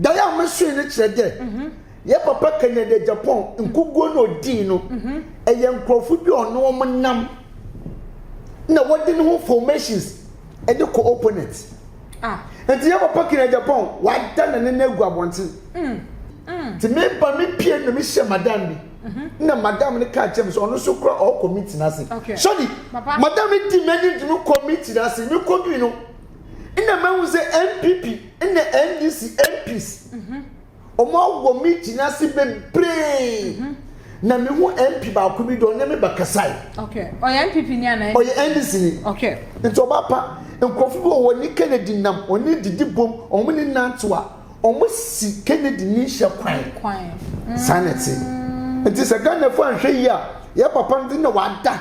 Dae a mesoe no kyerɛ dɛ yɛn papa Kennedy Agyapong nkoguo no a odii no, ɛyɛ nkorɔfo bi a ɔne wɔn nam na wɔde ne ho formations de kɔ opponent. Nti yɛn papa Kennedy Agyapong wada n'ani no agu abɔnten. Nti meba mepie na mehyia madam bi. Na madam no kaa kyerɛ me sɛ ɔno nso kora ɔkɔ meeting ase. Sɔdi, madam no di m'anim nti mekɔ meeting ase. Mekɔdui no, nna mahu sɛ NPP na NDC MPs wɔn awɔ meeting ase bebree. Na mehu MP baako bi de ɔne me bɛkasae. Okay. Ɔyɛ NPP ni anaa? Ɔyɛ NDC ni. Okay. Nti ɔba pa nkurɔfo bi wɔ wɔn ne Kennedy nam, wɔn didi bom, wɔn ne nantew a, wɔn si Kennedy ni hyɛ kwan. Kwan. Saa na ɛte. Nti sɛ Ghanafo anhwɛ yie a, yɛ papa no de na wada.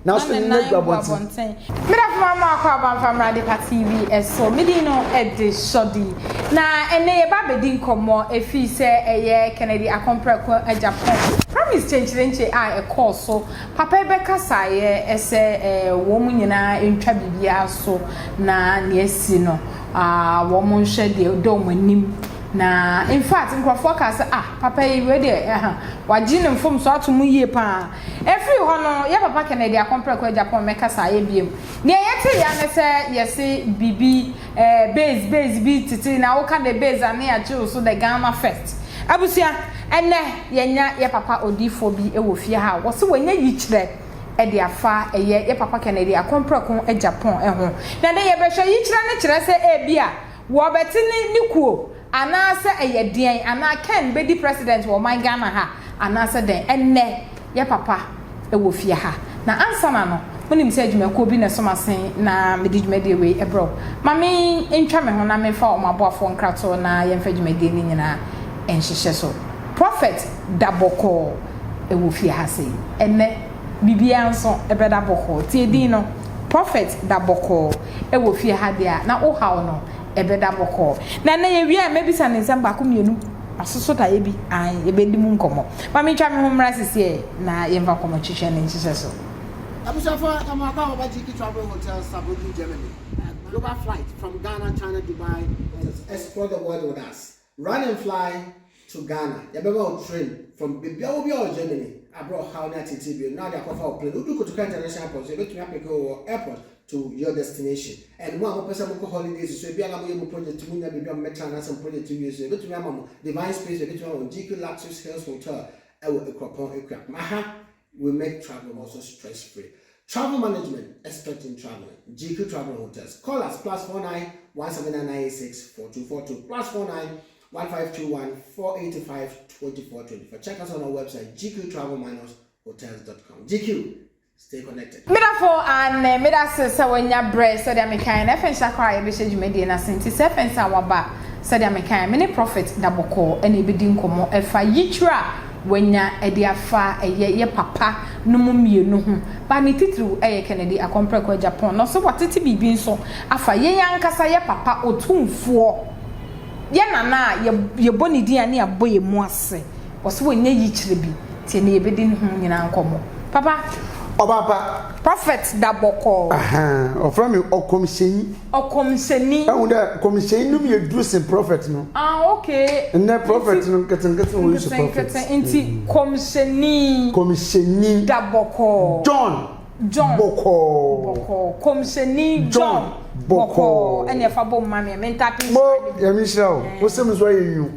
Nanso ne ne nan nan gu gu abɔnten. abɔnten. Meda fam ama akɔ aba mfa mmra Adepa TV so. Me din no de Shordy. Na ɛnnɛ yɛba abɛdi nkɔmmɔ ɛfiri sɛ ɛyɛ Kennedy Akompreko Agyapong promise kyenkyerenkye a ɛkɔɔ so. Papa yi bɛkasaeɛ sɛ wɔn nyinaa ntwa biribiara so na nea asi no wɔn nhwɛ deɛ ɛda wɔn anim. Na in fact nkurɔfoɔ kaa sɛ ah papa yi wei deɛ wagye ne mfomsoɔ ato mu yie paa. Ɛfiri hɔ no, yɛ papa Kennedy Akompreko Agyapong mmɛkasa ayɛ biom. Deɛ yɛtee ya ne sɛ yɛse biribi eh, base base bi tete na woka the base a ne yɛagye wo so the Ghana first. Abusua, ɛnnɛ yɛanya yɛ papa odiyifoɔ bi wɔ fie ha a wɔse wanya yikyerɛ de afa ɛyɛ yɛ papa Kennedy Akompreko Agyapong ho. Na ɛnnɛ yɛbɛhwɛ yikyerɛ no kyerɛ sɛ ebia wɔbɛte ne ne kuo Anaasɛ ɛyɛ deɛn? Anaa Ken bɛdi president wɔ ɔman Ghana ha anaasɛ dɛn? Ɛnnɛ yɛ papa wɔ fie ha. Na ansa na no, monim sɛ adwumakuo bi na ɛsɔ m'asen na mede dwumadie wei brɛ wo. Ma me ntwa me ho na memfa wɔn aboafoɔ nkratoɔ na yɛmfa dwumadie no nyinaa nhyehyɛ so. Prophet da bɔkɔɔ wɔ fie ha sei. Ɛnnɛ biribiara nso bɛda bɔkɔɔ. Tie din no, Prophet da bɔkɔɔ wɔ fie ha deɛ a, na wo haw no Ɛbɛda bɔkɔɔ. Na ɛnnɛ yɛwie a, mɛbisa no nsɛm baako mmienu, masoso daeɛ bi, ae, yɛbɛdi mu nkɔmmɔ. Ma mentwa me ho mmra sisiɛ na yɛmfa nkɔmmɔtwetwe no nhyehyɛ so. Abusuafo yɛma mo akwaaba ba GK Travel Hotel Saarbrücken Germany. Global flight from Ghana, China, Dubai and explore the world with us. Run and fly to Ghana. Yɛbɛma wo train from baabi a wɔ biara wɔ Germany abrɛ ɔhaw ne ateetee bio na wode akɔfa wo plane. Wodu Kotoka International Airport nso yɛbɛtumi apeke wo wɔ airport to your destination. And mo a mopɛ sɛ mokɔ holidays nso ebia na moyɛ mo project munnya baabi a mobɛtena anaasɛ mo project nwie nso yɛbɛtumi ama mo Divine Space, yɛbɛtumi ama mo GQ Luxus Hills Hotel ɛwɔ Akuropɔn Akuapem. Aha we make travel also stress free. Travel management expert in traveling. GQ Travel Hotels. Call us +49 17996 4242 +49 1521 485 2424. Check us on our website gqtravel-hotels.com. GQ, stay connected. Medafo aane, medase sɛ wanya brɛ sɛdeɛ mekaeɛ no, ɛfɛ nhyira koraa a yɛbɛhyɛ dwumadie no ase nti sɛ ɛfɛ nsa a waba sɛdeɛ mekaeɛ me ne Prophet da bɔkɔɔ ɛna yɛbɛdi nkɔmmɔ ɛfa yikyerɛ a wanya de afa ɛyɛ yɛ papa no mu mmienu ho but ne titiriw ɛyɛ Kennedy Akɔmprɛko Agyapong na ɔsɛ watete biribi nso afa yɛn ankasa yɛ papa Otumfoɔ yɛ nana a yɛbɔ ne din a ne yɛabɔ yɛn mu ase. Ɔse wanya yikyerɛ bi nti ɛnɛ yɛbɛdi ne ho nyinaa nkɔmmɔ. Papa. Ɔbaapa. Prophet da bɔkɔɔ. Ahaa, ɔfrɛ me ɔkɔmhyɛnyi. Ɔkɔmhyɛni. Ehu dɛ nkɔmhyɛnyi no mu yɛ duru sen prophet no. Ah okay. Ndɛ prophet no nketsenketse na wɔuse prophet. Nketsenketse nti kɔmhyɛni. Kɔmhyɛnyi. Da bɔkɔɔ. John. John. Bɔkɔɔ. Bɔkɔɔ. Kɔmhyɛni John. Bɔkɔɔ. Ɛna ɛfa bom ma me. Mentape nhyira Mo, Nyame nhyira wo. Wo se me so ayɛ nwu.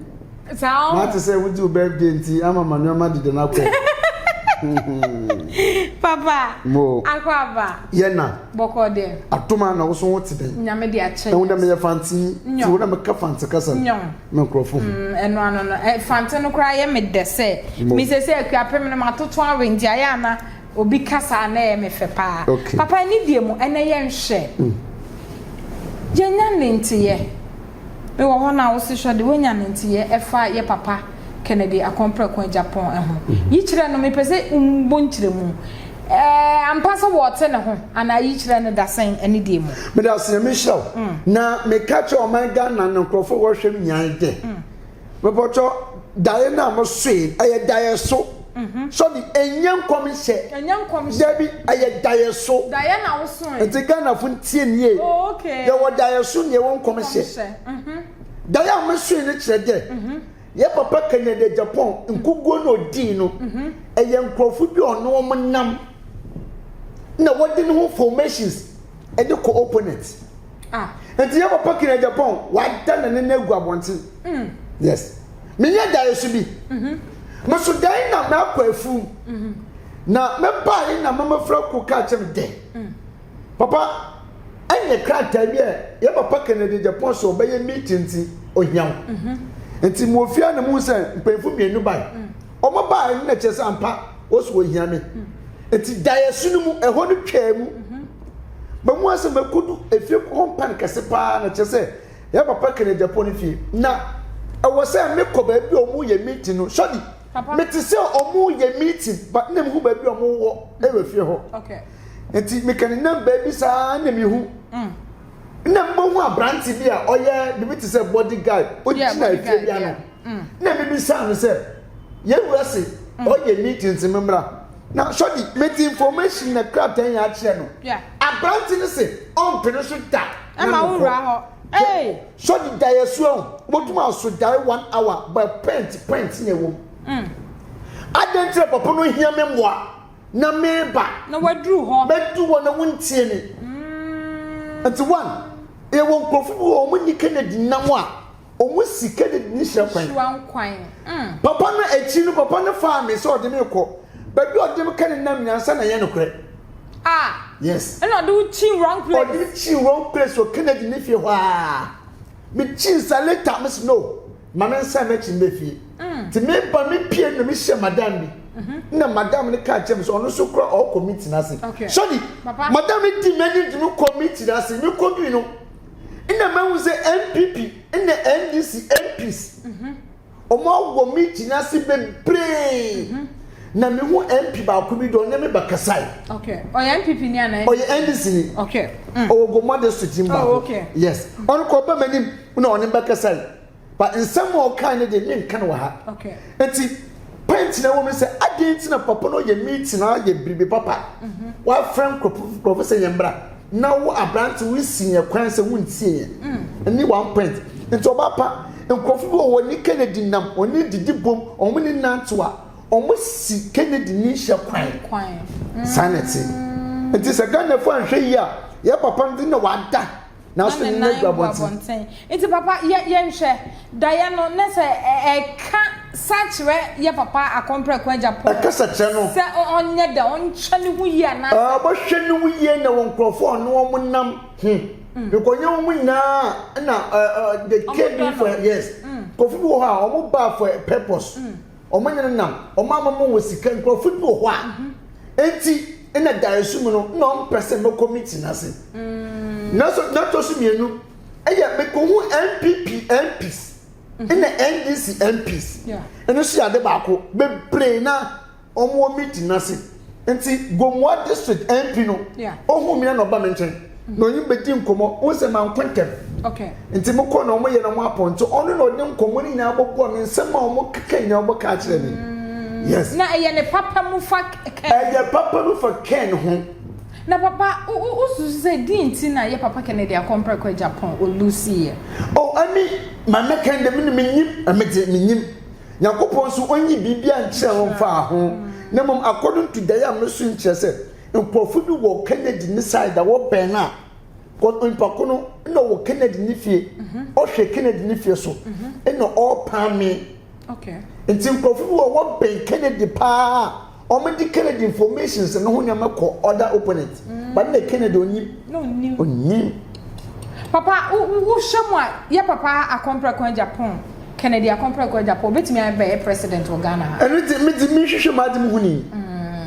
Saa o. Mate sɛ wodi wo birthday nti ama ma nneɛma deda no akɔ. Papa. Mo. Akɔ aba. Yɛ na. Bɔkɔ deɛ. Atoma na woso ho te dɛn? Nyame de akyɛ. Ɛho dɛ meyɛ fante yi. Ti wo na meka fante kasa. Nyɔn. Me nkurɔfo ho. Ɛno ano no. Fante no koraa yɛ me dɛ sɛ. Me sɛ sɛ akuapem no matoto awe nti ayɛ ana obi kasa a na ɛyɛ me fɛ paa. Okay. Papa ɛne deɛ mu ɛnɛ yɛnhwɛ. Yɛnya ne nteyɛ. Me wɔ hɔ na wo se hwɛ de wanya ne nteyɛ ɛfa yɛ papa Kennedy Akompreko Agyapong ho. Yikyerɛ no mepɛ sɛ wo bɔ nkyerɛmu. Ɛɛ ampa sɛ wɔɔte ne ho anaa yikyerɛ no da sɛn ɛne deɛ mu? Meda ase Nyame nhyira wo. Na meka kyerɛ ɔman Ghana ne nkurɔfoɔ a wɔhwɛ me nyinaa dɛ mepɔtɔ daeɛ no a mosoe ɛyɛ daeɛ so sɔde ɛnyɛ nkɔmhyɛ Ɛnyɛ nkɔmhyɛ. Dabi ɛyɛ daeɛ so. Daeɛ na wosoe. Nti Ghanafo ntie nie. Oh, okay. Yɛwɔ daeɛ so na yɛwɔ nkɔmhyɛ. Nkɔmhyɛ. Mhm. Dae a mesoe no kyerɛ dɛ yɛ papa Kennedy Agyapong nkoguo na odii no, ɛyɛ nkorɔfo bi a ɔne wɔn nam na wɔde ne ho formations de kɔ opponent. Ah. Nti yɛ papa Kennedy Agyapong wada n'ani no agu abɔnten. Mm. Yes. Menyɛ daeɛ so bi. Meso dae na makɔ afuom. Na mebaeɛ na mamafra ko kaa kyerɛ me dɛ. Papa, ɛnyɛ krataa bi a yɛ papa Kennedy Agyapong sɛ ɔbɛyɛ meeting nti ohia wo. Mhm. Nti mo ofie na mu sɛ mpanyinfo mmienu bae. Wɔn bae no na kyerɛ sɛ ampa wɔsi ohia me. Nti daeɛso no mu ɛhɔ no twaa mu. Mamu asɛ makodu efie kɔmpan kɛse paa na kyerɛ sɛ yɛ papa Kennedy Agyapong no fie. Na ɛwɔ sɛ mekɔ baabi a wɔn yɛ meeting no. Sɔdi, mete sɛ wɔn yɛ meeting but na mehu baabi a wɔn wɔ ɛwɔ fie hɔ. Okay. Nti meka ne nam baabi saa na mehu. Na mbohu aberante bi a ɔyɛ biribi te sɛ body guard, ogyina efie bi ano. Na mebisa no sɛ, yɛwura se ɔyɛ meeting nti memmra. Na sɔdi, mete information na krataa yi akyerɛ no. Aberante no se ɔmpene so da na menkɔ. Sɔdi da yɛ so ahu, wobɛtum aso dae one hour but pent pent na ɛwɔ mu. Adɛn nti na papa no hia me mmoa? na meba. Na waduru hɔ. Mɛdu hɔ na wontie me. Nti one, yɛwɔ nkurɔfo bi wɔ wɔn nni Kennedy nam a wɔn si Kennedy ne hyira kwan. Hyira kwan. Mm. Papa no akyi no, papa no faa me sɛ ɔde me kɔ. Baabi a ɔde me ka ne nam nyansa na ɛyɛ nokorɛ. Ah. Yes. Ɛna ɔde wo kyi wrong place. Ɔde me kyi wrong place wɔ Kennedy ne fie hɔ aa. Me kyi nsa later, me se no. Ma me nsan m'akyi mbɛ fie. Nti meba me pie na me hyia madam bi. Na madam no kaa kyerɛ me sɛ ɔno nso kora ɔkɔ meeting ase. Sɔdi, madam no di m'anim de me kɔ meeting ase. Me kɔ dui no, na mahu sɛ NPP na NDC MPs wɔn awɔ meeting ase bebree. Na me hu MP baako bi de ɔne me bɛkasae. Okay. Ɔyɛ NPP ni anaa? Ɔyɛ NDC ni. Okay. Ɔwɔ Gomua district mu baako. Oh, okay. Yes. Ɔno kɔ ɔba m'anim na ɔne bɛkasae. But nsɛm a ɔkae no deɛ menka no wɔ ha. Okay. Nti point na ɛwɔ mu sɛ adɛn nti na papa no yɛ meeting ayɛ biribi papa. Mhm. Wafrɛ nkurɔfo sɛ yɛn mmra na wo aberante wosi yɛn kwan sɛ wontie yɛn. Mm. Ɛne one point. Nti ɔba pa nkurɔfo bi wɔ wɔn ne Kennedy nam wɔn ne didi bom wɔn ne nantew a wɔn si Kennedy ne nhyɛ kwan. Kwan. Saa na ɛte. Nti sɛ Ghanafo anhwɛ yie a yɛ papa no de na wada. Na ne nan gu abɔnten. Nti papa yɛ yɛnhwɛ daeɛ no ne sɛ ɛka sa kyerɛ yɛ papa Akɔmprɛko Agyapong. Ɛkasa kyerɛ no. Sɛ ɔnyɛ dɛ ɔnhwɛ ne ho yie anaasɛ. Ɔbɛhwɛ ne ho yie na wɔ nkurɔfoɔ a ɔne wɔn nam ho. Because nyɛ wɔn nyinaa na they came in for yes. Nkurɔfoɔ bi wɔ hɔ a wɔn baa for a purpose. Wɔn nyɛ no nam wɔn ama mo wɔ sika nkurɔfoɔ bi wɔ hɔ a. Nti ɛna daeɛso mu no na ɔmpɛ sɛ mɛkɔ meeting ase. Nanso na ɛtɔ so mmienu ɛyɛ mekɔhu NPP MPs ɛna NDC MPs. Ɛno nso yɛ ade baako bebree na wɔn wɔ meeting ase. Nti Gomoa district MP no ɔhu mi na ɔba me nkyɛn na ɔnye bɛdi nkɔmmɔ wɔn sɛ mankɔ ntɛm. Nti mokɔ na wɔn yɛ na wɔn apɔn nti ɔno na ɔde nkɔmmɔ no nyinaa bɔbɔ me nsɛm a wɔn keka nyinaa ɔbɛka akyerɛ me. Yes. Na ɛyɛ ne papa mu fa Ken. Ɛyɛ papa mu fa Ken ho. Na papa, wo wo wosusu sɛ deɛn nti na yɛ papa Kennedy Akɔmprɛko Agyapong olusi yɛ? Oh, ɛmi ma mɛka ndɛ mi no menyim, ɛmi dze menyim. Nyankopɔn nso ɔnyi biribiara nkyerɛ ho mfaa ho, na mmom according to daeɛ a meso nkyerɛ sɛ nkurɔfo bi wɔ Kennedy ne side a wɔbɛn no a, kɔ nipa ko no na ɔwɔ Kennedy ne fie, ɔhwɛ Kennedy ne fie so, ɛna ɔrepan me. Nti nkurɔfo bi wɔ wɔbɛn Kennedy paa a wɔde Kennedy informations no ho nneɛma kɔ other opponent. But na Kennedy onyim. Na onyim. Onyim. Papa, wohwɛ mu a, yɛ papa Akɔmprɛko Agyapong, Kennedy Akɔmprɛko Agyapong, obetumi abɛyɛ president wɔ Ghana ha? Ɛno dze, me dze menhwehwɛ m'adze mu huni,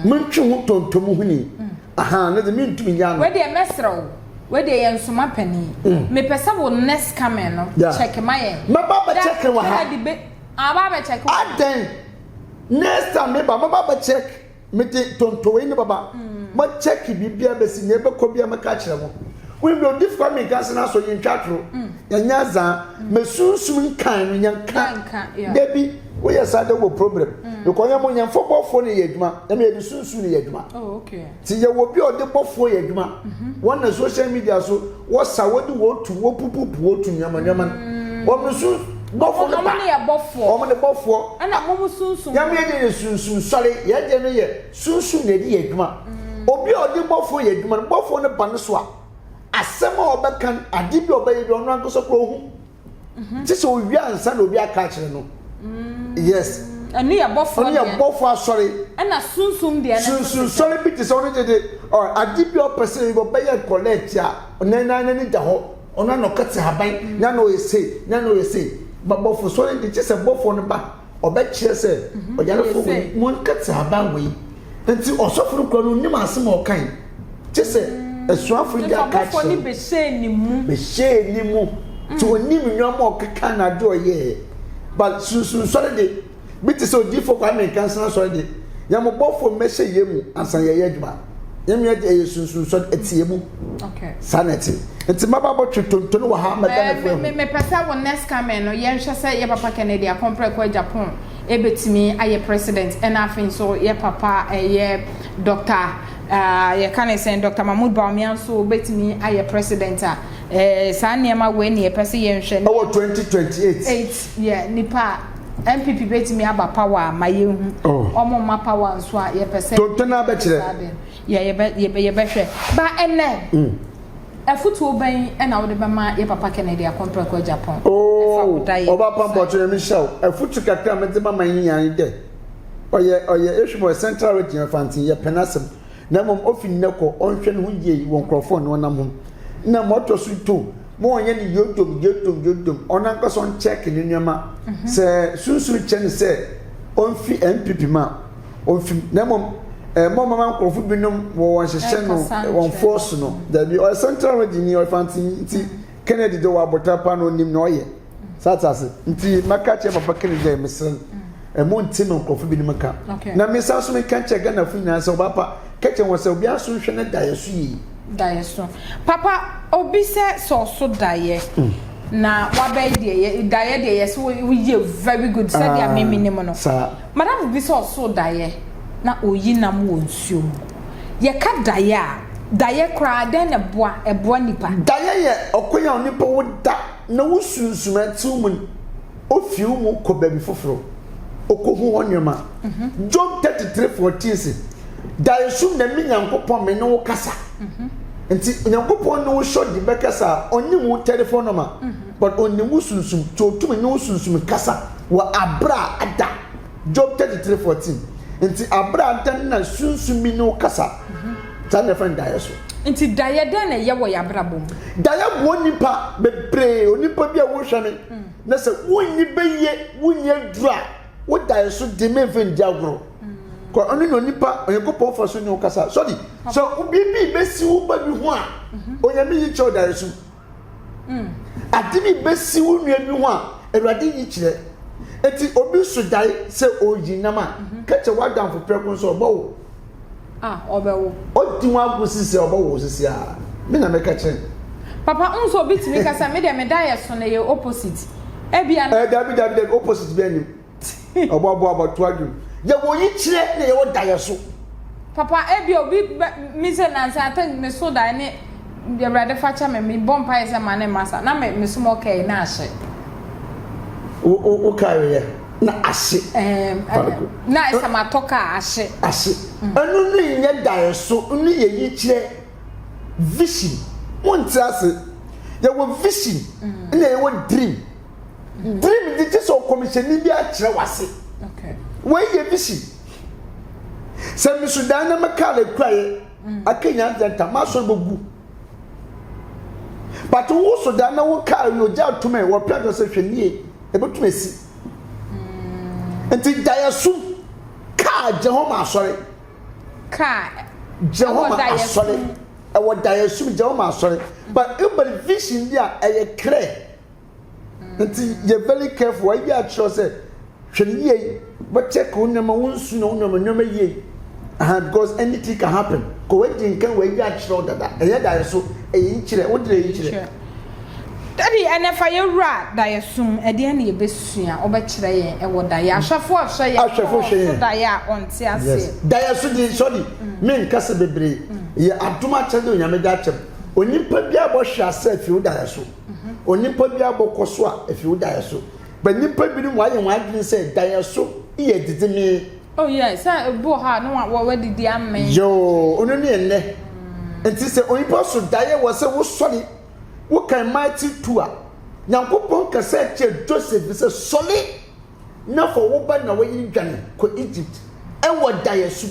mentwe ho tontom huni, aha, no dze mentumi nyɛ ano. Wei deɛ mɛsrɛ wo, wei deɛ yɛ nsoma panin, mepɛ sɛ wo next coming no, check ma yɛn. Mɛba abɛ check wɔ ha. Kennedy be, aba abɛ check wɔ ha. Adɛn? Next time meba, mɛba abɛ check. Mede tontoe ne baba ma check biribiara bɛsi nea ɛbɛkɔ biara mɛka akyerɛ mo. Wonim deɛ ɔdi fa me nka sɛ n'asɔ yɛntwa atoro yɛnyɛ azaa mɛsunsum nkan no yɛnka dabi woyɛ saa de wɔ problem because yɛn mo yɛnfa bɔfoɔ no yɛ adwuma ɛna yɛde sunsum no yɛ adwuma oh, ti yɛwɔ obi a ɔde bɔfoɔ yɛ adwuma wɔn na social media so wɔsa wɔde wɔtu wɔpupupu wɔtu nneɛma nneɛma no. Wɔn no sun bɔfoɔ no ba. Wɔn no yɛ bɔfoɔ. Wɔn no bɔfoɔ. Ɛna mo mo sunsum. Yɛn yɛ deɛ yɛ sunsum sɔre. Yɛn deɛ no yɛ sunsum na yɛde yɛ adwuma. Obi a ɔde bɔfoɔ yɛ adwuma no, bɔfoɔ no ba no so a, asɛm a ɔbɛka no, ade bi a ɔbɛyɛ bi ɔno ankasa koraa ohu. Gye sɛ owie ansa na obi aka akyerɛ no. Yes. Ɛno yɛ bɔfoɔ deɛ. Ɛno yɛ bɔfoɔ asɔre. Ɛna sunsum deɛ no nso. Sunsum sɔre bi te sɛ ɔno gyede ɔ ade bi a ɔpɛ sɛ ɔbɛyɛ collect a, ɔno n'ani da hɔ. Ɔno na ɔka te haban, na na ɔyɛ sei, na na ɔyɛ sei. Ba bɔfo sɔre de, gye sɛ bɔfoɔ no ba, ɔbɛkyerɛ sɛ ɔyarefoɔ wei, monka te haban wei. Nti ɔsɔfo no kura no, onim asɛm a ɔkae. Gye sɛ asuafo no bi aka akyerɛ no. Bɔfoɔ no bɛhyɛɛ ne mu. Bɛhyɛɛ ne mu. Nti onim nneɛma a ɔkeka na adeɛ ɔyɛɛ. But sunsun sɔre de, Bi te sɛ Odiyifo Kwame Nkansah Asɔre de, yɛn mo bɔfo mmɛhyɛ yɛn mu ansa yɛyɛ adwuma. Yɛn mmea de ɛyɛ sunsun sɔre, ɛte yɛn mu. Saa na ɛte. Nti mmabaa bɔtwe tonto no wɔ ha ama Ghanafo ahu. Mepɛ sɛ wo next coming no yɛnhwɛ sɛ yɛ papa Kennedy Akompreko Agyapong ɛbɛtumi ayɛ president ɛna afei nso yɛ papa ɛyɛ Doctor yɛka ne sɛn Doctor Mahmood Bawumia nso bɛtumi ayɛ president a. Eh, saa nneɛma wei ne yɛpɛ sɛ yɛnhwɛ. Ɛwɔ 2028. Eight, yeah, nipa a NPP bɛtumi aba power a ma yɛnhu. Oh. Ɔmo mma power nso a yɛpɛ sɛ. Tonto no abɛkyerɛ. Yɛ yɛbɛ yɛbɛ yɛbɛhwɛ. Ba ɛnɛ. Mm. Afutuo bɛn ɛna wode bɛma yɛ papa Kennedy Akompreko Agyapong? Oh, ɔba pampɔtɔ yɛ mehyɛ wo. Afutu kakra a mede ma ma nyinaa ne dɛ. Ɔyɛ ɔyɛ ehwɛ mɔ Central Region Fanti yɛ pɛ n'asɛm. Na mmom ofi nnɛ kɔ, ɔnhwɛ ne ho yie wɔ nkurɔfoɔ a ɔne wɔn nam ho. Na ma ɔtɔ so to, ma ɔnyɛ no yodom yodom yodom, ɔno ankasa ɔnkyɛke ne nneɛma. Mhm. Sɛ sunsum kyɛ no sɛ ɔmfi NPP mu a, ɔmfi mu. Na mmom eh, ma ɔmama nkurɔfo binom wɔ wɔn hyehyɛ no, wɔn force no. Dabi, ɔyɛ central region ni, ɔyɛ fantini nti Kennedy de wɔ abotar pa na ɔnim na ɔyɛ. Saa te ase. Nti mɛka kyerɛ papa Kennedy dɛ mesrɛ no, ɛmo nte ma nkurɔfo binom ka. Na mesan so meka kyerɛ Ghanafo nyinaa sɛ ɔba pa, ka kyerɛ wɔn sɛ obiara nso nhwɛ ne daeɛso yie. Daeɛso. Papa, obi sɛ sɛ ɔso daeɛ na wabɛyɛ deɛ yɛ daeɛ deɛ yɛ sɛ woyɛ very good sɛdeɛ me menim no. Saa. Madamfo bi sɛ ɔso daeɛ na ɔyi nam wɔ nsuo mu. Yɛka daeɛ a, daeɛ koraa dɛn na ɛboa ɛboa nipa? Daeɛ yɛ ɔkwan a onipa wo da na wo sunsum ɛtew mu no, ofi wo mu kɔ baabi foforo, okohu hɔ nneɛma. Job 33:14 se, Daeɛso na me Nyankopɔn me ne wo kasa. Nti Nyankopɔn ne wo sɔ di bɛkasa a, ɔnnim wo telephone number, but ɔnim wo sunsum, nti otumi ne wo sunsum kasa wɔ abere a ada. Job 33:14. Nti abere a ada no na sunsum bi ne wo kasa. Saa na yɛfrɛ no daeɛso. Nti daeɛ dɛn na ɛyɛ wɔ yɛn abrabɔ mu? Daeɛ boa nipa bebree. Onipa bi a wohwɛ me na sɛ wonni bɛyie, wonni aduru a, wo daeɛso de memfa ndi agorɔ. Kɔ ɔno na onipa Onyankopɔn fa so ne wo kasa. Sɔde, sɛ biribi bɛsi wo ba bi ho a, Onyame yi kyerɛ wo daeɛso. Ade bi bɛsi wo nua bi ho a, Awurade yi kyerɛ. Enti obi so dae sɛ ɔreyi nam a, ka kyerɛ w'adamfo prɛko sɛ ɔbɛwo. Ah, ɔbɛwo. Ɔdi ho agorɔ sisi a ɔbɛwo sisi a. Me na meka kyerɛ no. Papa, n sɛ obi tumi ka sɛ me deɛ me daeɛ so no ɛyɛ opposite. Ebia na. Eh, dabi, dabi, dabi, opposite bi anim. Ɔboaboa abɔto adwom. Yɛwɔ yikyerɛ na yɛwɔ daeɛso. Papa ebia obi bɛ me sɛ nansa I think me so dae ne Awurade fa kyɛ me me bɔ mpaeɛ sɛ ma ne mma sa na me me som ɔkɛɛ na ahye. Wo wo wo kaa yɛ na ahye. Ɛɛm na ɛsɛ ma tɔ kaa ahye. Ahye. Ɛno no nyɛ daeɛso no yɛ yikyerɛ vision. Mo nte ase yɛwɔ vision na yɛwɔ dream. Dream de gye sɛ ɔkɔmhyɛni bi akyerɛ w'ase. Wei yɛ vision. Sɛ mesudan na mɛka le kuraeɛ mm. aka nya nta m'asɔre bɛgu. But wo so dan na wo kaa yɛ ogya atum ɛ wɔpɛ adwo sɛ hwɛ nie ɛbɛtum asi. Mm. Nti daeɛso kaa Jehovah asɔre. Kaa Jehovah asɔre. Ɛwɔ daeɛso Jehovah asɔre. But ebɛn vision bi a ɛyɛ clear. Nti yɛ very careful ayi akyerɛ sɛ hwɛ no yie bɛ check wo nneɛma wo nsu na wo nneɛma nneɛma yie aha because anything can happen kɔ wadi nkan wɔ ayi akyerɛ wo dada ɛyɛ daeɛ so ɛyɛ nkyerɛ wo deɛ nkyerɛ. Daddy ɛnɛ fa yɛ wura daeɛso mu ɛdeɛn na yɛbɛsua wobɛkyerɛ yɛn ɛwɔ daeɛ ahwɛfoɔ ɔhwɛ yɛn ahwɛfoɔ hwɛ yɛn ɔso daeɛ a ɔnte aseɛ. Yes daeɛso deɛ sɔre menkasa bebree yɛ adom akyɛde Onyame de akyɛm onipa biara bɔhwe ase afi wo daeɛso. Onipa biara bɔkɔ so a efi wo daeɛ so. But nnipa binom wɔayɛ wɔn adwene sɛ daeɛ so yɛ adidi mee. Oh yeah, sɛ ebi wɔ hɔ a na wa wadidi amee. Yoo, ɔno ne ɛnnɛ. Nti sɛ onipa so daeɛ wɔ sɛ wosɔre, wokan Matthew 2 a, Nyankopɔn kasa kyerɛ Joseph sɛ sɔre na fa wo ba na wo yere dwane kɔ Egypt ɛwɔ daeɛ so.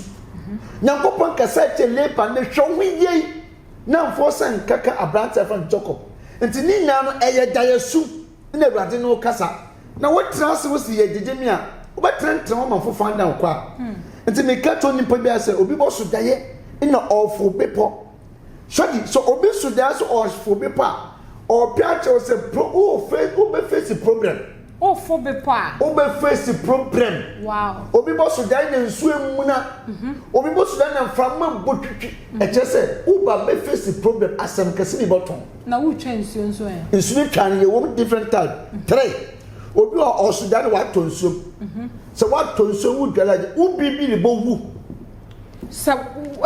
Nyankopɔn kasa kyerɛ Laban ne hwɛ wo ho yie na mfa wo nsa nkaka aberante a yɛfrɛ no Jacob. Nti ne nyinaa no ɛyɛ daeɛso na Awurade ne wo kasa. Na wotena ase wo si yɛ gyegye me a, wobɛtenatena hɔ ma foforɔ adan wo kwa. Nti meka kyerɛ onipa biara sɛ obi bɔ so daeɛ na ɔreforo bepɔ. Sɔdi, sɛ obi so daeɛ sɛ ɔreforo bepɔ a, ɔrepɛ akyerɛ wo sɛ pro, wo face, wobɛface problem. Wofo bepɔ a. Wobɛ face problem. Wow. Obi bɔ so dan na nsuo emuna. Mhm. Obi bɔ so dan na mframa bɔ twitwi. Mhm. Ɛkyerɛ sɛ woba bɛ face problem asɛm kɛse bi bɔtɔn. Na wotwa nsuo nso ɛ. Nsuo no twa no yɛ wɔm different type. Mhm. Three. Obi a ɔso dan na watɔ nsuo. Mhm. Sɛ watɔ nsuo wo dwala wo biribi rebɔ wu. Sɛ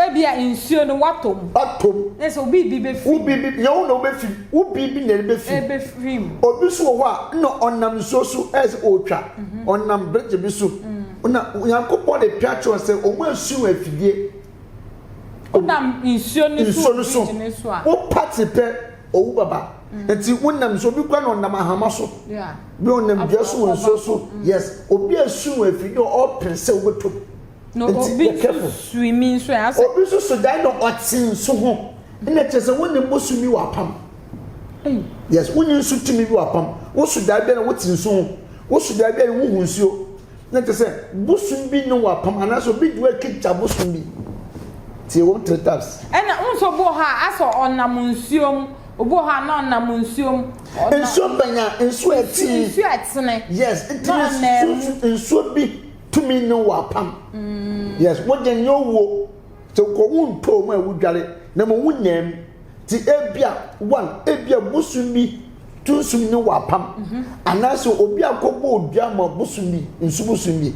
ebi a nsuo no watɔ mu. Watɔ mu. Na sɛ obi bi bɛfiri. Wo biribi yɛn wo na wobɛfiri wo biribi na ɛbɛfiri. Ɛbɛfiri mu. Obi nso wɔ hɔ a na ɔnam nsuo so ɛyɛ sɛ ɔretwa. Mhm. Ɔnam bridge bi so. Mm. Na Nyankopɔn de pia kyerɛ sɛ wɔn asu wɔn afidie. Wonam nsuo no so bridge no so a. Wo pati pɛ owu baba. Mm. Nti wonam nsuo obi kura na ɔnam ahama so. Bi ɔnam dua so wɔ nsuo so. Mm. Yes obi asu wɔn afidie ɔpere sɛ wobɛtɔ mu. Na obi nso swimi nso ɛ asɛ. Obi nso so dan na ɔte nsu ho. Ɛna kyerɛ sɛ wo ne bosom bi wɔ apam. Yes, wo ne nsu tumi bi wɔ apam. Wo so dan bi na wote nsu ho. Wo so dan bi na wohu nsuo. Na kyerɛ sɛ bosom bi ne wɔ apam anaasɛ obi de wakita bosom bi. Tie wɔn three types. Ɛna wo nso obi wɔ hɔ a asɛ ɔnam nsuo mu. Obi wɔ hɔ a na ɔnam nsuo mu. Nsuo bɛn a nsuo ɛtene. Nsuo ɛtene. Yes, nti nsuo bi. Tumi ne wo apam. Yes, wo de nyɛ owuo. Sɛ kɔ wo ntɔɔ mu a wo dware na mo wo nyaa mu. Ti ebia one ebia bosom bi tunsum ne wo apam. Mhm. Anaasɛ obi akɔbɔ odua ma bosom bi nsu bosom bi.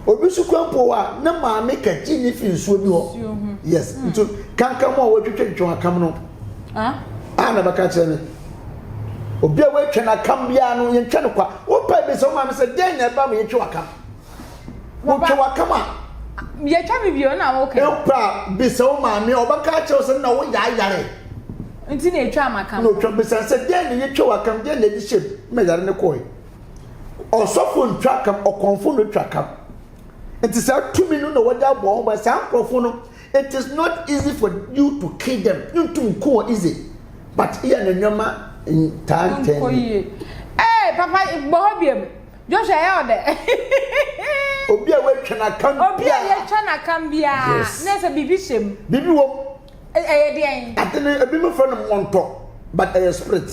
Obi nso kura mpo hɔ a ne maame kɛkye ne fi nsuo bi hɔ. Yes, mm. nti kankan mu a wɔatwitwa twitwa akam no. Ah. A na bɛka kyerɛ me. Obi a wɔatwa n'akam biara no yɛntwa no kwa. Wopɛ bi sɛ wo maame sɛ dɛn na ɛba ma yɛtwa w'akam? Wotwa w'akam a. Yɛtwa me bio na woka. Wopɛ a bisa wo maame ɔbɛka akyerɛ wo sɛ na woyɛ ayare. Nti na ɛtwa m'akam. Na otwa bisa sɛ dɛn na yɛtwa w'akam dɛn na ɛde hyɛ mu ma yare no kɔe. Ɔsɔfo ntwa akam ɔkɔmfo na otwa akam. Nti saa tumi no na wɔde abɔ ho ban saa nkurɔfo no It is not easy for you to kill them. Ntum nku wɔn easy. But yɛ ne nneɛma ntaa ntɛn. Nkɔ yie. Ee papa bɔ hɔ biem. Joshua ɛyɛ ɔdɛ. Obi a wɔatwa n'akam biara. Obi a yɛatwa n'akam biara. Yes. Na sɛ biribi hyɛ mu. Biribi wɔ mu. Ɛyɛ deɛn? Ade no ebi mo frɛ no mmɔntɔ but ɛyɛ spirit.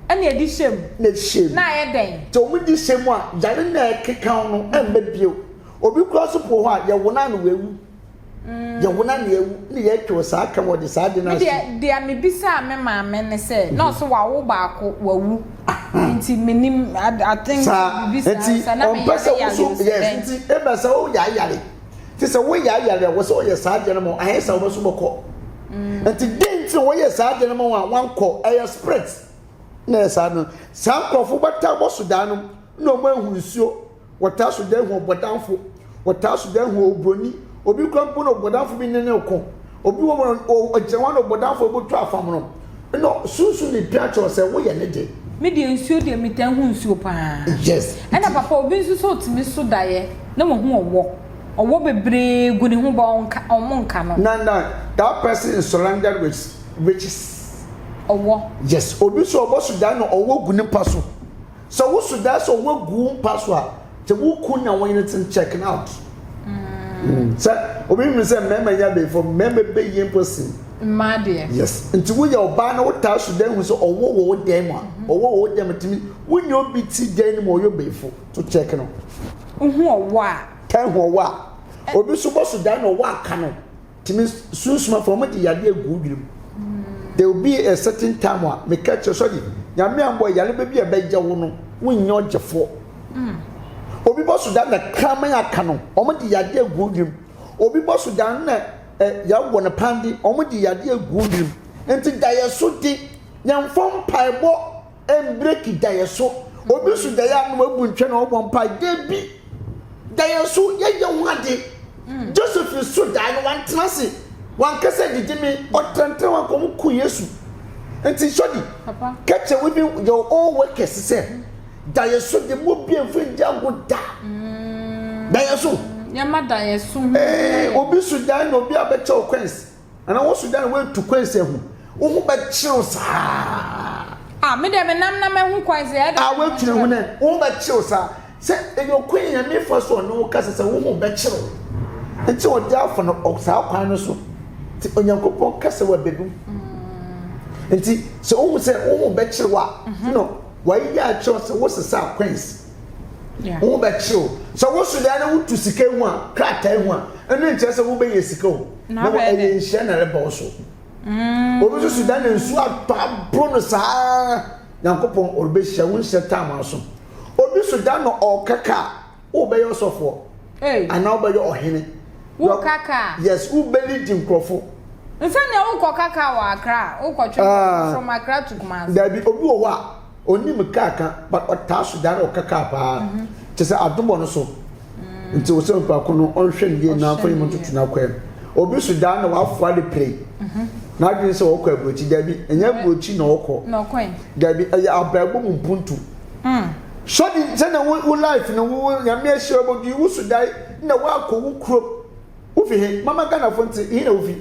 Ɛna ɛdi hyɛ mu. Na ɛhyɛ mu. Na ayɛ dɛn? Sɛ wɔn di hyɛ mu a yare na ɛkeka no ɛmma bio. Obi kura so po hɔ a yɛwo no ano wawu. Mm. Yɛwo na nea ewu ne yɛtwe saa ka wɔde saa de no ase. Deɛ deɛ mebisaa me maame ne sɛ na ɔsɛ wawo baako wawu nti menim I think saa nti ɔmpɛ sɛ woso yes nti ebe sɛ woyɛ ayare ti sɛ woyɛ ayare a wɔsɛ wɔyɛ saa deɛ no ma ayɛ sɛ wɔbɛso bɔkɔ mm. nti den nti na wɔyɛ saa deɛ no ma wɔn a wankɔ ɛyɛ spirit na ɛyɛ saa no saa nkurɔfo bɛta bɔ so daa no na wɔn ahu nsuo. Wɔtaa so dan hu ɔbɔdamfo. Wɔtaa so dan hu oburoni. Obi kura mpo na ɔbɔdamfo bi ne no reko. Obi wɔ hɔ a ɔgyina hɔ na ɔbɔdamfo rebutu afam no, na sunsum ne pia kyerɛ sɛ woyɛ ne de. Me deɛ nsuo deɛ metaa hu nsuo paa. Yes. Ɛna papa obi nso sɛ ɔtumi so daeɛ na wahu ɔwɔ. Ɔwɔ bebree gu ne ho but ɔnka ɔmo nka no. Na na that person is surrounded with witches. Ɔwɔ. Yes obi nso ɔbɔ so daeɛ na ɔwɔ gu ne mpa so. Sɛ wo so dae sɛ wɔagu wo mpa so a, sɛ wo kun na wo yere ten check no out. Mm. Sɛ obi nim sɛ mmarima nyɛ abɛɛfo, mmarima bɛyie mpo sen. Mmaa deɛ. Yes. Nti woyɛ ɔbaa na wotaa so dan hu sɛ ɔwɔ wɔ wo dan mu a, mhm. ɔwɔ wɔ wo dan mu tumi wonyɛ obi ti dan no mu ɔyɛ ɔbɛɛfo to check no. Wohu ɔwɔ a. Taa hu ɔwɔ a. Obi so bɔ so dan na ɔwɔ aka no. Tumi sunsum afɔ wɔn de yadeɛ gu wo dwene mu. There will be a certain time a meka kyerɛ sɔde nyame ambɔ yare bɛ bi a ɛbɛyɛ wo no wonyɛ ɔgyefoɔ. Obi bɔ so da na kraman aka no wɔn de yadeɛ gu wo dwene mu. Obi bɔ so da na ɛ yɛwɔ no pande wɔn de yadeɛ gu wo dwene mu. Nti da yɛ so de yɛnfa mpaebɔ. Ɛmbreki daeɛso. Obi so daeɛ a na wabu ntwɛ na ɔbɔ mpae. Dabi, daeɛso yɛyɛ ho ade. Joseph so dae no wantena ase, wankasa gyegye me, ɔtrɛntrɛn wankɔ ɔmo ku Yesu. Nti sɔdi, kɛkyɛ wo even your own workers sɛ daeɛso de mo bi mfa ndi ago da. Daeɛso. Yɛma daeɛso ho. Ee, obi so dae na obi abɛkyɛ wo coins. Anaa wo so da na woatu kwan sɛ hu wo ho bɛkyere wo saa. Ah, me deɛ menam na mahu kwan sɛ ɛda. Ah, woatwene ho nɛ wo ho bɛkyere wo saa. Sɛ ɛyɛ ɔkwan Nyame fa so ɔne wo kasa sɛ wo ho bɛkyere wo. Nti ɔde afa no saa kwan no so. Nti Onyankopɔn kasa wɔ abɛbu. Nti sɛ wohu sɛ wo ho bɛkyere wo a, no wayɛ akyerɛ wo sɛ wo sesa coins. Wo ho bɛkyere wo. Sɛ wo so deɛ na wotu sika hu a, krataa hu a, ɛno nkyerɛ sɛ wobɛyɛ sika o. Na wɔ ɛyɛ nhyira na ɛreba wo so. Mm. Obi nso so da na nsuo atɔ aboro no saa. Nyankopɔn ɔrebɛhyira wo nhyira tam aso. Obi so da na ɔka kaa, wobɛyɛ ɔsɔfoɔ. Anaa wobɛyɛ ɔhene. Woka kaa? Yes, wobɛlidi nkurɔfo. Nsɛ nea wokɔ ka kaa wɔ Accra, wokɔtwe ah. from Accra to Kumasi. Dabi, obi wɔ hɔ a, Onim kaa ka but ɔtaa so daa na ɔka kaa paa kyɛ sɛ adobɔ no so nti wɔ sɛ nipa ko no ɔnhwɛ no yie na afɔ mu ntoto no akwan mu obi so daa na wafoa de pere n'adwene sɛ ɔkɔ aburokyi dabi ɛnyɛ aburokyi na ɔkɔ dabi ɛyɛ abrabɔ mu mpuntu sɔdi sɛ na wo life no wo nyame ahyira bɔdu wo so dae na wakɔ wo kurom wofi he mama Ghanafo nti he na wofi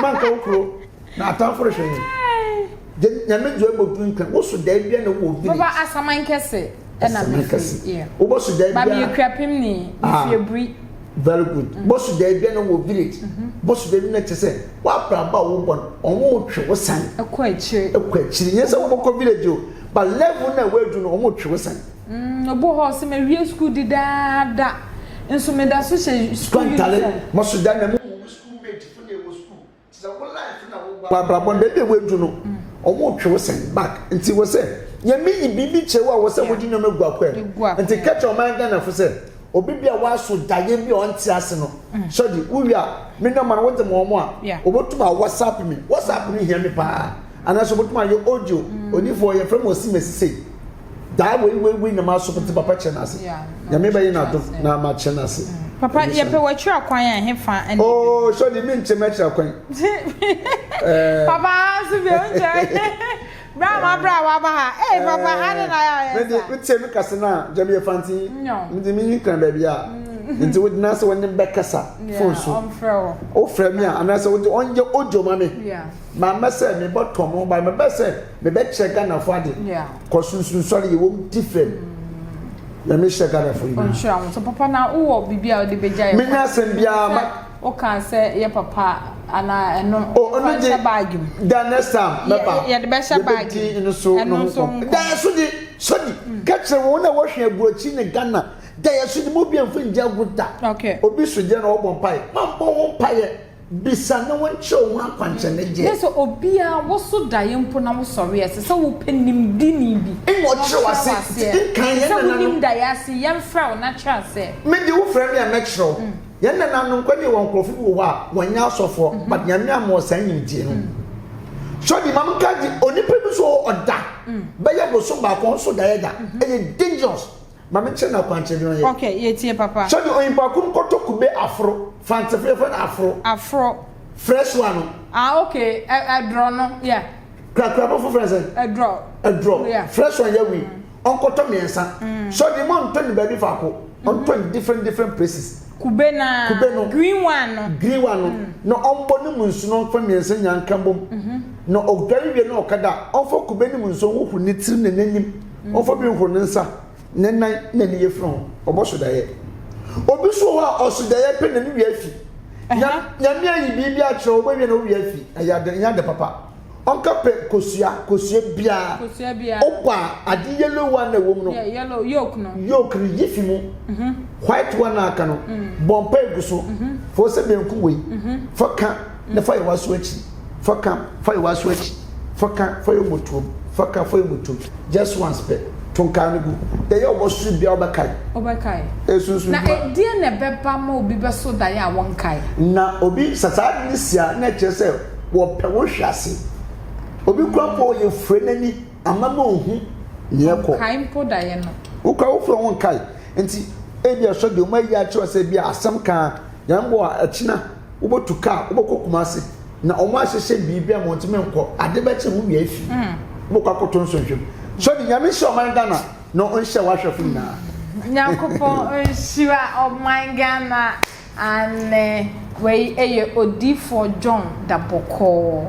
manka wo kuro Na atamfo rehwɛ yɛn. Gye nyame dua bɔ dun kan. Woso dan bia na wowɔ village. Baba asaman kɛse ɛna me firi. Wobɔ so dan bia. Ba me akuapem ni. Me ah. fi aburi. Very good. Mm. Bɔ so dan bia na wowɔ village. Mm-hmm. Bɔ so dan bi na kyerɛ sɛ woabrabɔ a wobɔ no ɔmo twe wo san. Ɛkɔ akyiri. Ɛkɔ akyiri. Nyɛ sɛ wobɔkɔ village o. But level na woadu no ɔmo twe wo san. Mm, obi wɔ hɔ ɔsɛ mawie school dedaada. Nso meda so hyɛ school uniform. Mo so dan na mo school mate fo na ɛwɔ school. Te sɛ wo life na wo bɔ abrabɔ no baabi a woadu no wɔn retwe wo sɛn back nti wɔ sɛ nyame yi biribi kyerɛ wo a wɔ sɛ wode nneɛma gu akwan mu nti ka kyerɛ ɔman Ghana fo sɛ obi bi a waso daeɛ bi a ɔnte ase no sɔde wowie a me nɔma no wode ma wɔn a wɔbɛtum a whatsapp me whatsapp no hia me paa anaasɛ wɔbɛtum ayɛ audio onifoɔ yɛfrɛ me ɔsi masi sei Daa wei wei wei na ma so pete papa kyɛ n'ase. Nyame bɛyɛ n'adom na ma kyɛ n'ase. Mm. Papa yɛpɛ w'akyiri akwan a ɛhe fa ɛna. Oh, sɔ de mi nkyɛn m'akyiri akwan. Eh. Papa nso bi o nkyɛn. Bra ma bra wa ba ha. Ee papa ade na yɛ ɔyɛ sa. Mede me tie me kasa na gya mi yɛ fanti. Mede mi yi kran baabi a. Nti wo gyina sɛ wɔne bɛkasa phone so. Wofrɛ me a anaasɛ wode ɔnyɛ audio ma me. Mammɛ sɛ mebɔtɔ mo but mebɛ sɛ mebɛkyerɛ Ghanafoɔ ade. Kɔ sunsun sɔre yɛ wɔm different. Nyame hyira Ghanafoɔ nyinaa. Ɔnhyira wo nso papa na wowɔ biribi a wode bɛgya yɛ. Menya asɛm biara ma. Woka sɛ yɛ papa anaa ɛno. Oh ɔno de bag mu. Da next time mɛba. Yɛde bɛhyɛ bag mu. Yɛbɛdi no so no ho nkɔm. Da yɛ so de sɔdi ka kyerɛ wɔn a wɔhwɛ aburokyi ne Ghana da yɛ so de mo bi amfa ngya agu da. Obi so deɛ na ɔbɔ mpaeɛ. Mammɔ ho mpaeɛ. Bisa na wɔnkyerɛ wo ho akwankyerɛ gye. Ne sɛ obiara woso daeɛ mpo na wosɔre a, ɛsɛ sɛ wopɛ nimdini bi na ɔkyerɛ wo ase. Nti nkan Ɛsɛ yɛn sɛ nananom. wonim daeɛ ase, yɛmfrɛ wo na kyerɛ aseɛ. Me de wo frɛ me a mɛkyerɛ wo. Yɛn nananom kɔ ne yɛwɔ nkorɔfo bi wɔ hɔ a wɔnyɛ asɔfoɔ but Nyame ama wɔn saa nimdeɛ no. Sɔdi ma menka gye onipa bi nso wɔ hɔ ɔda bɛyɛ bosom baako ɔnso daeɛ da ɛyɛ dangerous. Ma me nkyerɛ no akwankyerɛ bi ɔnyɛ. Ok, yɛtie papa. Sɛdeɛ onyimpa ko no kɔtɔ kube aforo, Fantsefo yɛfrɛ no aforo. Aforo. Fresh one no. Ah ok, ɛdrɔ no, yeah. Krakrabɔfo frɛ no sɛn? Ɛdrɔ. Ɛdrɔ. Yeah. Fresh one yɛ wei. Ɔnkɔtɔ mmiɛnsa. Sɛdeɛ ma ɔntɔ no baabi faako. Ɔntɔ no different different places. Kube no ara. Kube no. Green one no. Green one no. Na ɔmbɔ ne mu nsu na ɔmfa mmiɛnsa nyinaa nka mbom. Na ɔdware wie na ɔka da a, ɔmfa kube no mu nsu nhohoro ne tirim ne n'anim. Ɔmfa bi nhoro ne nsa, ne nan na ne yafunu ho. Ɔbɔ so daeɛ. Obi nso wɔ hɔ a ɔso daeɛ pɛ na ne wia afi. Nya, Nyame ayi biribi akyerɛ wo, wobɛwie na wo wia afi. Ɛyɛ ade, ɛnyɛ ade papa. Ɔnka pɛ kosua, kosua biara. Kosua biara. Wobɔ a, ade yellow one na ɛwɔ mu no. Yeah, yellow, yolk no. Yolk no, yi fi mu. White one a aka no, bɔ mpae gu so. Fa wo sɛ benku wei, fa ka na fa yɛ w'aso akyi. Fa ka fa yɛ w'aso akyi fa ka fa yɛ motuom fa ka fa yɛ motuom just once pɛ to nkaa no gu deɛ yɛ ɔbɔ soro biara wobɛkae. Wobɛkae. Esunsun Na dwuma. ɛdeɛn na ɛbɛba ma obi bɛso daeɛ a wɔnkae? Na obi sɛ saa ade no si a na ɛkyerɛ sɛ wɔpɛ wo hwe ase. Obi koraa mpo ɔyɛ fure n'ani. Ama ma ohu nea ɛkɔ. Ɔnkae mpo daeɛ no. Wo koraa wofrɛ wo nkae. Nti ebia sɔ deɛ wɔayi akyerɛ wo sɛ ebia asɛm ka a, Nyame boa a ɛkyena wobɛtu kaa wobɛkɔ Kumasi na wɔn ahyehyɛ biribi ama wɔntumi nkɔ, ade bɛkye wo wia afi. Wobɛkɔ akɔto nsonhwɛ mu. Sɔ deɛ Nyame nhyira ɔman Ghana na ɔnhyira w'ahwɛfo nyinaa. Nyankopɔn nhyira ɔman Ghana. Aane, wei yɛ Odiyifoɔ John Dabɔkɔɔ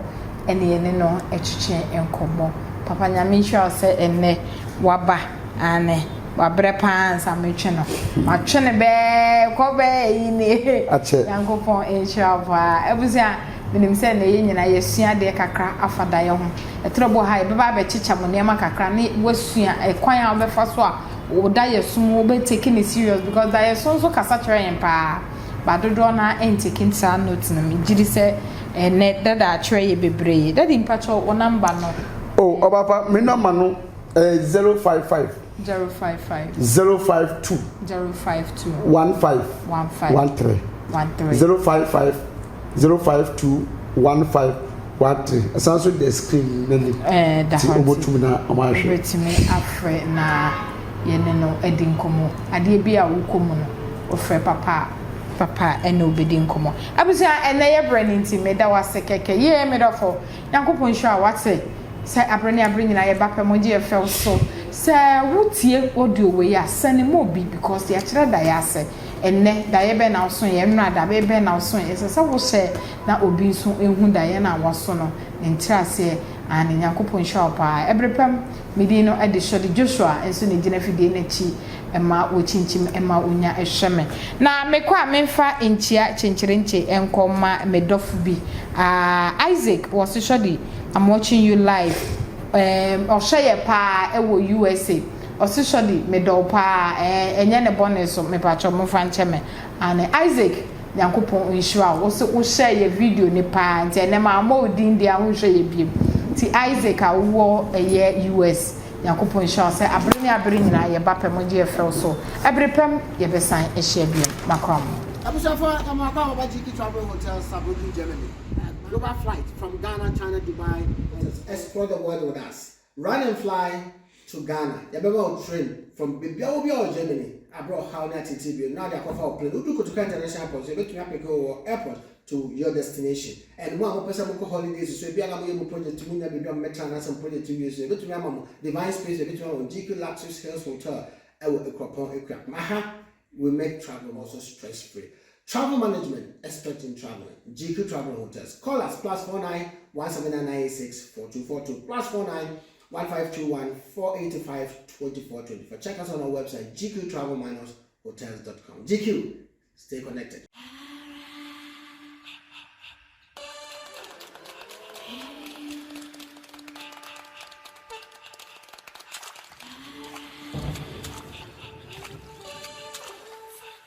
ɛne yɛne no twetwe nkɔmmɔ. Papa Nyame nhyira wo sɛ ɛnnɛ waba. Aane, wabrɛ paa ansa metwe no. Matwe no bɛɛ kɔ bɛɛ ayi nie. Akyɛ. Nyankopɔn nhyira wo paa. Abusua, menim sɛ ɛnnɛ yɛn nyinaa yɛasua adeɛ kakra afa daeɛ ho. Ɛtorɔ bi wɔ ha a yɛbɛba abɛkyekyɛ mo nneɛma kakra ne woasua ɛkwan a wobɛfa so a Wo daeɛso mu wobɛ take no serious because daeɛso nso kasa kyerɛ yɛn paa but dodoɔ no ara ɛntake saa note no megyedi sɛ ɛnɛ dada akyerɛ yɛ bebree. Daddy mpakyɛw wo number no. Oh ɔbaapa me number no ɛyɛ 055. 055. 052. 052. 15. 15. 13. 13. 055 052 15 13 ɛsan so da screen n'anim Ɛɛ da nti hɔ nti wɔbɛtumi na wɔahwɛ. wobɛtumi afrɛ na yɛne no adi nkɔmmɔ. Adeɛ bi a wokɔ mu no, wofrɛ papa a, papa ɛne wo bɛdi nkɔmmɔ. Abusua, ɛnnɛ yɛ berɛ no nti meda wo ase kɛkɛ. Yie me dɔfo, Nyankopɔn nhyira wo, wate? Sɛ aberɛ ne aberɛ nyinaa yɛba pɛ mogye yɛ fɛw so. Sɛ wotie audio wei a, sɛne ma obi because yɛakyerɛ daeɛ ase. Ɛnnɛ, daeɛ bɛn na wosoeɛ? Nnora, daeɛ bɛn na wosoeɛ? Ɛsɛ sɛ wohyɛ na obi nso hu daeɛ no a waso no ne nkyerɛaseɛ. Aane, Nyankopɔn nhyira wo paa. Ɛbere pa mu, me din no de Shorty Joshua nso na ɛgyina afidie no akyi ma wɔkyinkyim ma wonya hwɛ me. Na mekɔ a memfa nkyia kyenkyerenkye nkɔ mma me dɔfo bi, ah, Isaac, wɔse Shorty, I'm watching you live, ehm, ɔhwɛ yɛ paa wɔ USA. Ɔse Shorty medɔ wo paa ɛɛ ɛnyɛ ne bɔne so mepakyɛw momfa nkyɛ me aane Isaac Nyankopɔn nhyira wo wose wo share yɛ video no paa nti ɛnɛ mammɔ wo din deɛ a wonhwɛ yɛ biom nti Isaac a wowɔ ɛyɛ US Nyankopɔn nhyira wo sɛ abere ne abere nyinaa yɛba pɛ mogye yɛ fɛw so ɛbere pɛm yɛbɛsan ahyia biom makora mo. Abusuafoɔ yɛma mo akwaaba ba GK Travel Hotel Saarbrücken Germany. Global flight from Ghana, China, Dubai and explore the world with us. Run and fly to Ghana, yɛbɛma wo train from baabi a wɔ biara wɔ Germany abrɛ ɔhaw ne ateetee bio no na wode akɔfa wo plane. Wodu Kotoka International Airport nso yɛbɛtumi apeke wo wɔ airport to your destination. And mo a mopɛ sɛ mokɔ holidays nso ebia na moyɛ mo project monnya baabi a mobɛtena anaasɛ mo project nwie nso yɛbɛtumi ama mo Divine Space, yɛbɛtumi ama mo GQ Luxus Hills Hotel ɛwɔ Akuropɔn Akuapem. Aha we make travel also stress free. Travel management expert in traveling. GQ Travel Hotels. Call us plus 49 17996 4242 plus 49 1521 485 2424. Check us on our website gqtravel-hotels.com. GQ, stay connected.